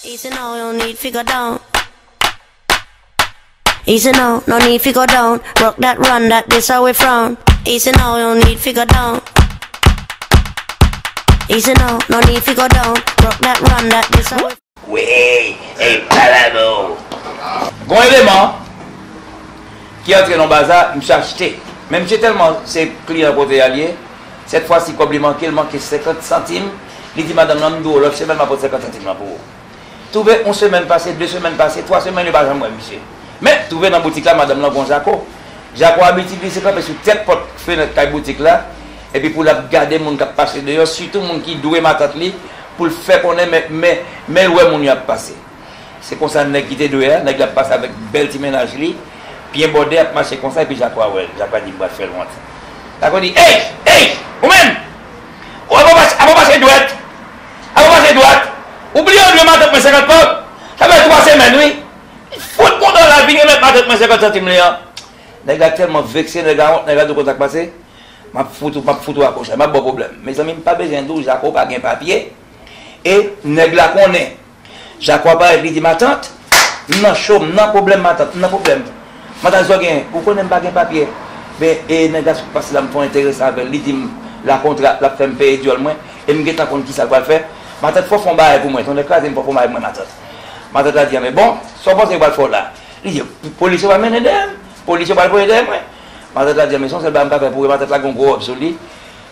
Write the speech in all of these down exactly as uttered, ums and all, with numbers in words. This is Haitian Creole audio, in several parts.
Easy now, no need fi go down. Easy now, no need fi go down. Rock that, run that, this how we frown. Easy now, no need fi go down. Easy now, no need fi go down. Rock that, run that, this how we Wi, e pa la non. Gon eleman ki antre nan baza, misye achte. Men misye tèlman se kliyan kote a l ye, sèt fwa si kòb li manke, l manke senkant santim, li di madanm nan, "M dwe w lòt semèn, m ap pot senkant santim lan pou ou." Twouve yon semèn pase, de semèn pase, twa semèn, yo pa janm wè misye. Men, twouve nan boutik la, madanm lan gon jako. Jako abitid li se kanpe sou tèt pòt fenèt kay boutik la, epi pou l ap gade moun k ap pase deyò, sitou moun ki dwe matant li, pou l fè konnen men, men, men l wè moun yo ap pase. Se konsa nèg ki te dwe a, nèg la ap pase avèk bèl ti mennaj li, byen bòde, ap mache konsa, epi jako a wè l. Jako a di, "M pral fè l wont." Jako di, "Ey! Ey! Ou menm! Ou ap pase, ap pase dwèt! Ap pase dwèt! Ou bliye ou dwe matant mwen senkant kòb? Sa fè twa semèn, wi! Fout mwen dòla, vin remèt matant mwen senkant santim li an." Nèg la tèlman vekse, nèg la wont, nèg la di, "Ou konn sa k pase? M ap fout ou, m ap fout ou akouche, m ap ba w pwoblèm." Mezanmi, m pa bezwen di w, jako pa gen papye. E nèg la konnen. Jako a parèt, li di, "Matant, m nan cho, m nan pwoblèm, matant, m nan pwoblèm." Matant, sa w gen, ou konnen m pa gen papye. Men, e nèg la sot pase la, m fè yon enterese avè l. Li di m, la kontra, l ap fè m peye dyòl mwen, e m gentan konn kisa l pral fè. Matant, fò w fè yon bagay pou mwen, tonnè kraze m, fò w fè yon bagay pou mwen, matant. Matant la di, "Anben bon, sa w panse yo pral fè w la?" Li di, "Polis yo pral mennen dèyè m, polis yo pral voye dèyè mwen." Matant la di, "Anben se yon sèl bagay m ka fè pou ou." Matant la gen yon gwo wòb sou li.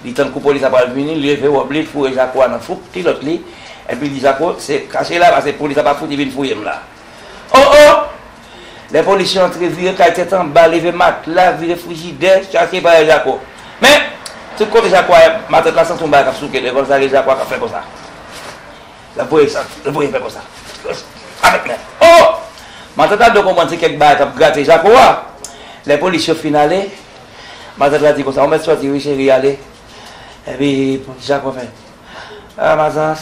Li tann kou polis la pral vini, li leve wòb li, l foure jako a nan fouk kilòt li, epi li di jako, "Se kache la, paske polis la pa fouti vin fouye m la." O, o! Lè polis yo antre, vire kay tèt anba, leve matla, vire frijidè, chache bagay jako. Men, tout kote jako a ye, matant la santi yon bagay k ap souke devan l, sa ke jako a k ap fè konsa. L ap voye sa, l ap voye fè konsa. Avèk men. O! Matant la dwe konprann se kèk bagay k ap grate jako a. Lè polis yo fin ale, matant la di konsa, "Ou mèt sòti wi, cheri, ale." Epi, jako fè, "A, matant,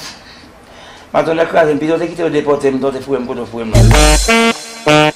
matant, tonnè kraze m, pito w te kite yo depòte m, tan w te foure m kote w foure m lan."